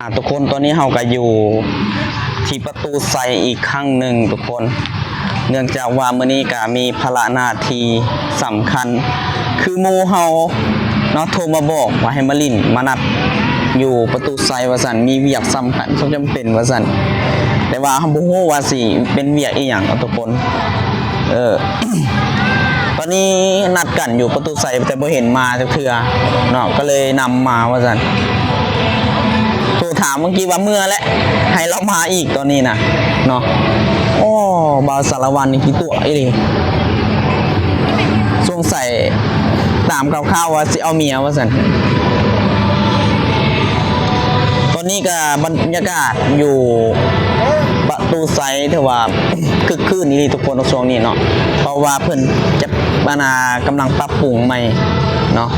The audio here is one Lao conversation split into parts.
ອ່າ ທຸກຄົນ ຕອນນີ້ເຮົາກໍຢູ່ທີ່ປະຕູໄຊອີກຄັ້ງໜຶ່ງທຸກຄົນ ເນື່ອງຈາກວ່າມື້ນີ້ກໍມີພາລະໜ້າທີ່ສຳຄັນ ຄືໝູ່ເຮົາເນາະ ໂທມາບອກວ່າໃຫ້ມາຫຼິ້ນ ມານັດຢູ່ປະຕູໄຊວ່າຊັ້ນ ມີວຽກສຳຄັນ ສຳຈຳເປັນວ່າຊັ້ນ ແຕ່ວ່າເຮົາບໍ່ຮູ້ວ່າຊິເປັນວຽກອີ່ຫຍັງເນາະທຸກຄົນ. ເອີ ຕອນນີ້ນັດກັນຢູ່ປະຕູໄຊ ແຕ່ບໍ່ເຫັນມາຈັກເທື່ອເນາະ ກໍເລີຍນຳມາວ່າຊັ້ນ ໂທຖາມເມື່ອກີ້ວ່າເມື່ອແຫຼະ ໃຫ້ລາວມາອີກຕອນນີ້ນະເນາະ. ໂອ້ ບ່າວສາລະວັນນີ້ຂີ້ຕົວະອີ່ຫຼີ ສົງໄສຕາມຂ່າວໆວ່າຊິເອົາເມຍວ່າຊັ້ນ. ຕອນນີ້ກໍບັນຍາກາດຢູ່ປະຕູໄຊ ຖືວ່າ ຄຶກຄື້ນອີ່ຫຼີທຸກຄົນ ໃນຊ່ວງນີ້ເນາະ ເພາະວ່າເພິ່ນຈະ ອັນນ່າ ກຳລັງປັບປຸງໃໝ່ເນາະ.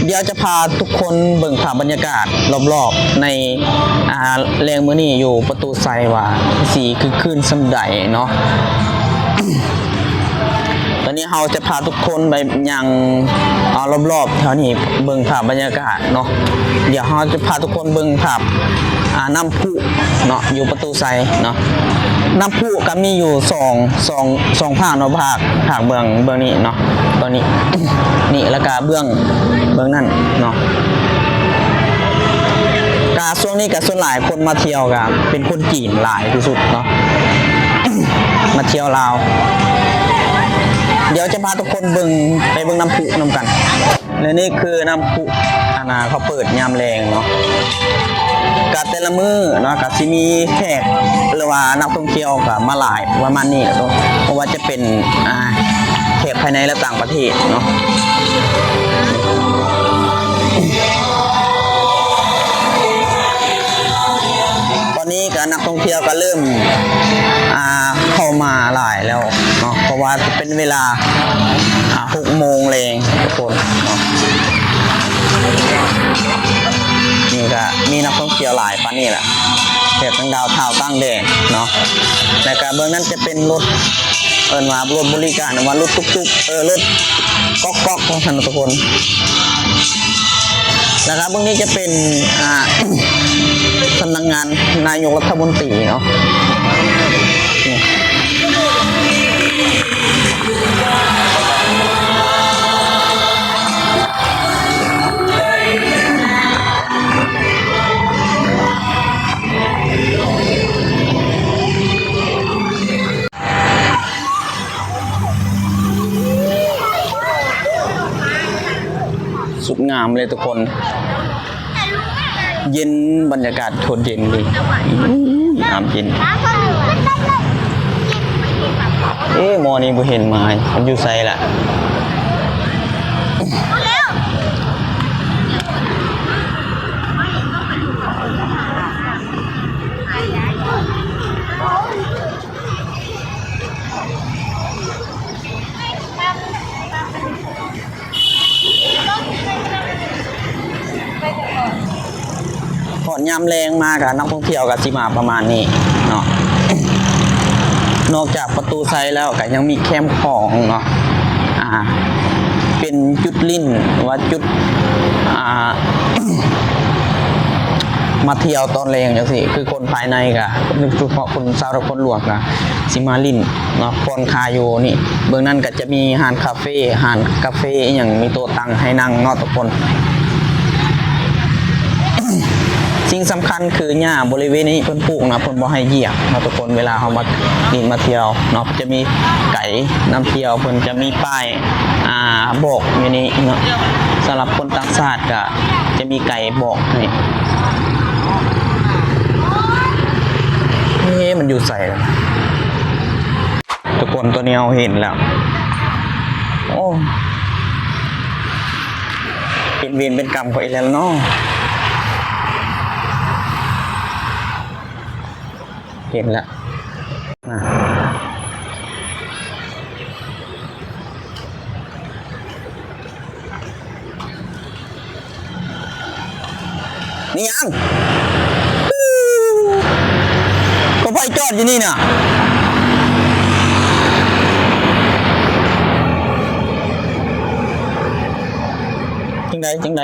ດຽວຈະພາທຸກຄົນເບິ່ງພາບບັນຍາກາດລອບໆ ໃນ ອ່າ ແລງມື້ນີ້ຢູ່ປະຕູໄຊວ່າຊິຄຶກຄື້ນສ່ຳໃດເນາະ. ຕອນນີ້ເຮົາຈະພາທຸກຄົນໄປຍ່າງ ອ່າ ລອບໆແຖວນີ້ ເບິ່ງພາບບັນຍາກາດເນາະ. ດຽວເຮົາຈະພາທຸກຄົນເບິ່ງພາບ ອ່າ ນ້ຳພຸເນາະ ຢູ່ປະຕູໄຊເນາະ. ນ້ຳພຸກໍມີຢູ່ສອງ ສອງ ສອງພາກເນາະ ພາກ ພາກເບື້ອງ ເບື້ອງນີ້ເນາະ ຕົວນີ້ ນີ້ ແລ້ວກໍເບື້ອງ ເບື້ອງນັ້ນເນາະ. ກະຊ່ວງນີ້ກະສ່ວນຫຼາຍຄົນມາທ່ຽວກະເປັນຄົນຈີນຫຼາຍທີ່ສຸດເນາະ ມາທ່ຽວລາວ. ດຽວຈະພາທຸກຄົນເບິ່ງ ໄປເບິ່ງນ້ຳພຸນຳກັນ ແລະນີ້ຄືນ້ຳພຸ ອັນນ່າ ເຂົາເປີດຍາມແລງເນາະ. ກະແຕ່ລະມື້ເນາະ ກະຊິມີແຂກ ຫຼືວ່ານັກທ່ອງທ່ຽວກະມາຫຼາຍປະມານນີ້ແຫຼະ ບໍ່ວ່າຈະເປັນ ອ່າ ແຂກພາຍໃນ ແລະ ຕ່າງປະເທດເນາະ. ຕອນນີ້ກະນັກທ່ອງທ່ຽວກະເລີ່ມ ອ່າ ເຂົ້າມາຫຼາຍແລ້ວເນາະ ເພາະວ່າເປັນເວລາ ອ່າ ຫົກໂມງແລງທຸກຄົນເນາະ. ນີ້ກະມີນັກທ່ອງທ່ຽວຫຼາຍປານນີ້ແຫຼະ ແຂກຕ່າງດ້າວ ຊາວຕ່າງແດນເນາະ. ແລ້ວກະເບື້ອງນັ້ນຈະເປັນລົດ ເອີ້ນວ່າລົດບໍລິການ ຫຼືວ່າລົດຕຸກໆ ເອີ ລົດກ໋ອກໆ ວ່າຊັ້ນເນາະທຸກຄົນ. ແລ້ວກໍເບື້ອງນີ້ຈະເປັນ ອ່າ ສຳນັກງານນາຍົກລັດຖະມົນຕີເນາະ. ສຸດງາມເລີຍທຸກຄົນ ເຢັນ ບັນຍາກາດໂຄດເຢັນເລີຍ ອື ນ້ຳເຢັນ. ເອ ໝໍນີ້ບໍ່ເຫັນມາ ມັນຢູ່ໃສລະ? ຮອດຍາມແລງມາກະນັກທ່ອງທ່ຽວກະຊິມາປະມານນີ້ເນາະ. ນອກຈາກປະຕູໄຊແລ້ວກະຍັງມີແຄມຂອງເນາະ ອ່າ ເປັນຈຸດຫຼິ້ນ ຫຼືວ່າຈຸດ ອ່າ ມາທ່ຽວຕອນແລງຈັ່ງຊີ້ ຄືຄົນພາຍໃນກະ ໂດຍສະເພາະຄົນຊາວນະຄອນຫຼວງກະຊິມາຫຼິ້ນເນາະ ຜ່ອນຄາຍຢູ່ນີ້. ເບື້ອງນັ້ນກະຈະມີຮ້ານຄາເຟ ຮ້ານກາເຟອີ່ຫຍັງ ມີໂຕະຕັ່ງໃຫ້ນັ່ງເນາະທຸກຄົນ. ສິ່ງສຳຄັນຄືຫຍ້າບໍລິເວນນີ້ເພິ່ນປູກນະ ເພິ່ນບໍ່ໃຫ້ຢຽບເນາະທຸກຄົນ ເວລາເຮົາມາຫຼິ້ນມາທ່ຽວເນາະ. ຈະມີໄກນຳທ່ຽວ ເພິ່ນຈະມີປ້າຍ ອ່າ ບອກຢູ່ນີ້ເນາະ. ສຳລັບຄົນຕ່າງຊາດກະຈະມີໄກບອກໃຫ້. ເອີ ມັນຢູ່ໃສລະ? ທຸກຄົນ ຕອນນີ້ເຮົາເຫັນແລ້ວ. ໂອ້ ເປັນເວນເປັນກຳຂ້ອຍອີກແລ້ວເນາະ. ເຫັນແລ້ວນະ. ມີຫຍັງ? ກໍໄປຈອດຢູ່ນີ້ນະ. ຈັ່ງໃດ ຈັ່ງໃດ?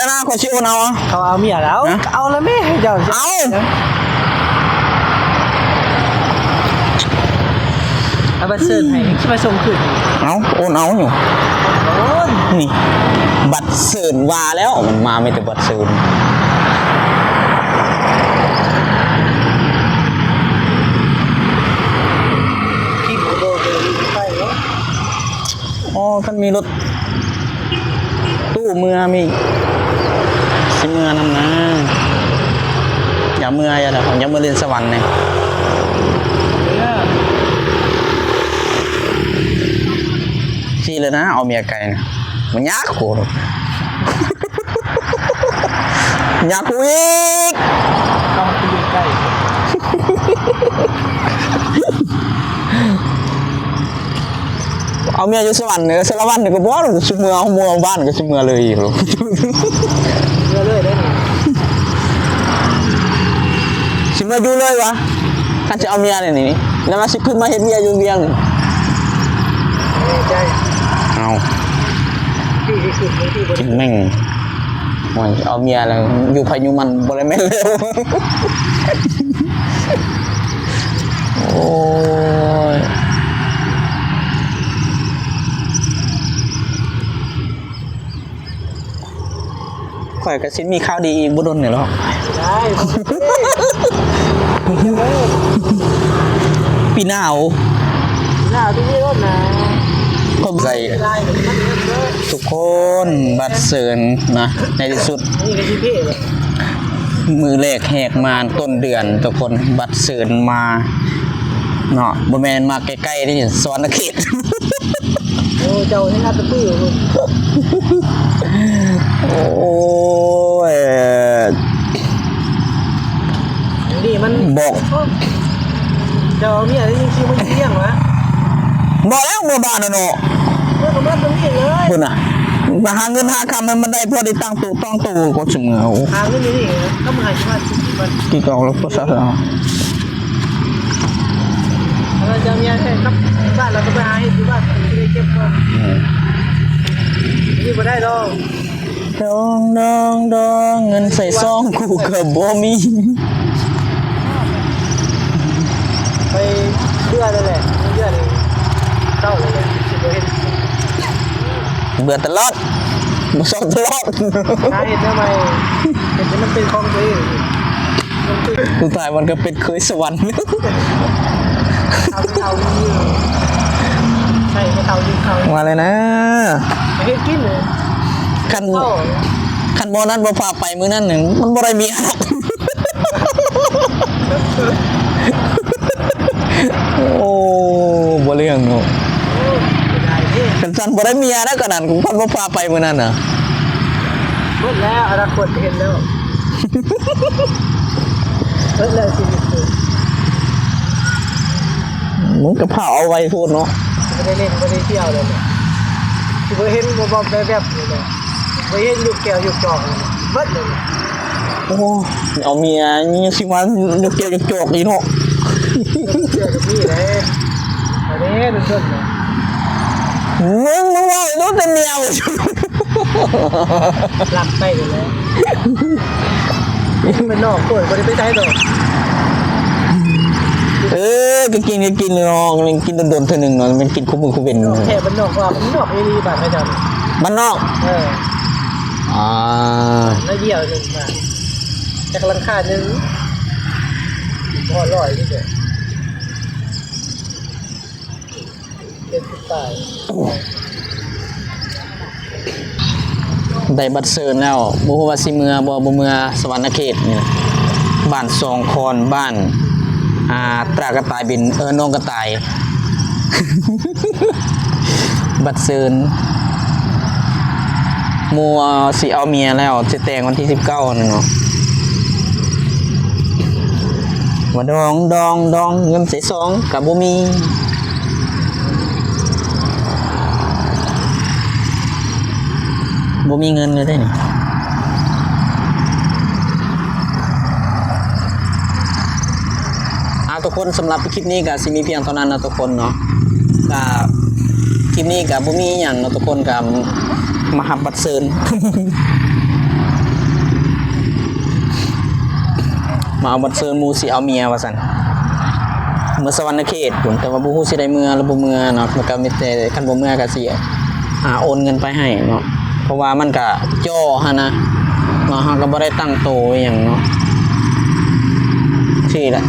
ອັນນັ້ນຂ້ອຍຊິໂອນເອົາ. ເຂົາເອົາເມຍແລ້ວ. ຮະ? ເອົາລະແມ່ ໃຫ້ເຈົ້າ. ເອົາ. ເອົາບັດເຊີນໃຫ້ ຊິມາສົ່ງຄືນ. ເອົາ ໂອນເອົາຢູ່. ໂອນ. ນີ້ ບັດເຊີນວ່າແລ້ວ ມັນມາມີແຕ່ບັດເຊີນ. ອໍ ຄັນມີລົດຕູ້ເມືອມີ ຊິເມືອນຳນາ. ຢາກເມືອ ຢາກ ຢາກເມືອຫຼິ້ນສະຫວັນນີ້. ຊິເລີຍນະ ເອົາເມຍໄກນະ. ມັນຍາກໂຄດ ຍາກກວ່າອີກ. ຕ້ອງໄປຢູ່ໃກ້. ເອົາເມຍຢູ່ສະຫວັນ ເອີ ສາລະວັນນີ້ກໍບໍ່ ຊິເມືອ ເມືອບ້ານກໍຊິເມືອເລີຍ. ເມືອເລີຍໄດ້ນີ້ ຊິເມືອຢູ່ເລີຍວະ. ຄັນຊິເອົາເມຍນີ້ ນີ້ ແລ້ວມາຊິຂຶ້ນມາເຮັດວຽກຢູ່ວຽງ. ເອີ ໃຊ່. ເອົາ ທີ່ ທີ່ຂຶ້ນ ທີ່ບໍ່ໄດ້ ແມ່ງ ໂອ້ຍ ເອົາເມຍແລ້ວ ຢູ່ໃຜຢູ່ມັນ ບໍ່ໄດ້ແມ່ນແລ້ວ. ໂອ້ຍ ຂ້ອຍກໍຊິມີຂ່າວດີອີກບໍ່ດົນນີ້ດອກ. ໄດ້ ປີໜ້າ ປີໜ້າທີ່ມີລົດນະ. ຂອບໃຈ ໄດ້ ທຸກຄົນ ບັດເຊີນນະ ໃນທີ່ສຸດ ນີ້ກໍຊິເພແລ້ວ. ມື້ແລກແຫກມາຕົ້ນເດືອນ ທຸກຄົນ ບັດເຊີນມາເນາະ ບໍ່ແມ່ນມາໃກ້ໆເດ້ ສະຫວັນນະເຂດ. ໂອ້ ເຈົ້າຍັງອັດຕະປືຢູ່. ໂອ້ຍ ນີ້ມັນ ບອກ ເຈົ້າເອົາເມຍແລ້ວຍັງຊິມາຢູ່ລ້ຽງວະ. ບອກແລ້ວເມືອບ້ານນະເນາະ ເມືອກໍມາຕົງນີ້ເລີຍ. ພຸ້ນນະ ມາຫາເງິນຫາຄຳໃຫ້ມັນໄດ້ ພໍໄດ້ຕັ້ງໂຕຕັ້ງໂຕກໍຊິເມືອ. ໂອ້ ຫາເງິນຢູ່ນີ້ ກໍເມືອຊິມາກິນ ກິນເອົາແລ້ວກໍຊະ. ເອີ ເຈົ້າເມຍໃຫ້ກັບບ້ານ ແລ້ວກໍໄປຫາເຮັດຢູ່ບ້ານ ຊິໄດ້ເກັບກ່ອນ. ເອີ ນີ້ບໍ່ໄດ້ດອກ. ດອງ ດອງ ດອງ ເງິນໃສ່ຊອງກູກໍບໍ່ມີ. ໄປເບື່ອແລ້ວແຫຼະ ເບື່ອເລີຍ ເຊົາແລ້ວແຫຼະ ຊິບໍ່ເຮັດ. ເບື່ອຕະຫຼອດ ບໍ່ຊອກຕະຫຼອດ. ຫາເຮັດແນວໃໝ່ ເຮັດໃຫ້ມັນເປັນຂອງຕົວເອງ. ສຸດທ້າຍມັນກໍເປັນເຂີຍສະຫວັນ. ເອົາເຂົ້າຢູ່ ໃສ່ເຂົ້າຢູ່ເຂົ້າ ວ່າແລ້ວນະ ເຮັດກິນເລີຍ. ຄັນ ເຂົ້າ ຄັນໝໍນັ້ນບໍ່ພາໄປມື້ນັ້ນ ມັນບໍ່ໄດ້ເມຍດອກ. ໂອ້ ບໍ່ເລື່ອງເນາະ. ໂອ້ ເສຍດາຍເດ້ ຄັນຊັ້ນບໍ່ໄດ້ເມຍແລ້ວ ກະນັ້ນ ຄັນບໍ່ພາໄປມື້ນັ້ນນະ. ໝົດແລ້ວ ອະນາຄົດເຫັນແລ້ວ ເບິດແລ້ວຊີວິດກູ. ມຶງກະພາເອົາໄວໂພດເນາະ. ຊິບໍ່ໄດ້ຫຼິ້ນ ບໍ່ໄດ້ທ່ຽວແລ້ວ ຊິບໍ່ເຫັນ ບໍ່ ບໍ່ ແບບໆນີ້ແຫຼະ. ບໍ່ເຫັນຍົກແກ້ວຍົກຈອກເບິດເລີຍ. ໂອ້ ເອົາເມຍຍັງຊິມາຍົກແກ້ວຍົກຈອກອີກເນາະ. ເຈົ້າກໍມີເດ້ ອັນນີ້ດົນໆນະ. ມຶງ ມຶງເວົ້າໂດນແຕ່ເມຍ. ລັກໄປເລີຍ. ມັນນອກໂພດ ບໍ່ໄດ້ໄປໃສດອກ. ເອີ ກໍກິນ ກໍກິນເນາະ ກິນດົນໆເທື່ອໜຶ່ງເນາະ ແມ່ນກິນຄູ່ມື້ຄູ່ເວັນ. ແທ້ບ້ານນອກວ່າ ບ້ານນອກອີ່ຫຼີ ບ້ານເຂົາເຈົ້າ ບ້ານນອກ. ເອີ ອ່າ ໜ້ອຍດຽວໜຶ່ງບ້ານ ຈັກຫຼັງຄາໜຶ່ງ ບໍ່ຮອດຮ້ອຍນີ້ເດ້. ເຈັດສິບປາຍ ໄດ້ບັດເຊີນແລ້ວ ບໍ່ຮູ້ວ່າຊິເມືອບໍ່ ບໍ່ເມືອສະຫວັນນະເຂດນີ້ ບ້ານສອງຄອນ ບ້ານ ອ່າ ຕາກະຕ່າຍບິນ ເອີ ນ້ອງກະຕ່າຍ ບັດເຊີນ ໝູ່ຊິເອົາເມຍແລ້ວ ຊິແຕ່ງວັນທີສິບເກົ້າຫັ້ນເນາະ. ວ່າດອງ ດອງ ດອງ ເງິນໃສ່ຊອງກະບໍ່ມີ ບໍ່ມີເງິນເລີຍເດ້ນີ້. ອ່າ ທຸກຄົນ ສຳລັບຄລິບນີ້ກະຊິມີພຽງເທົ່ານັ້ນເນາະທຸກຄົນເນາະ. ກະຄລິບນີ້ກະບໍ່ມີອີ່ຫຍັງເນາະທຸກຄົນ ກະມາຮັບບັດເຊີນ. ມາເອົາບັດເຊີນ ໝູ່ຊິເອົາເມຍວ່າຊັ້ນ ເມືອສະຫວັນນະເຂດພຸ້ນ. ແຕ່ວ່າບໍ່ຮູ້ຊິໄດ້ເມືອຫຼືບໍ່ເມືອເນາະ ມັນກໍມີແຕ່ ຄັນບໍ່ເມືອກໍຊິ ອ່າ ໂອນເງິນໄປໃຫ້ເນາະ ເພາະວ່າມັນກໍຈໍ້ຫັ້ນນະເນາະ ເຮົາກໍບໍ່ໄດ້ຕັ້ງໂຕອີ່ຫຍັງເນາະ ຊີ້ແຫຼະ.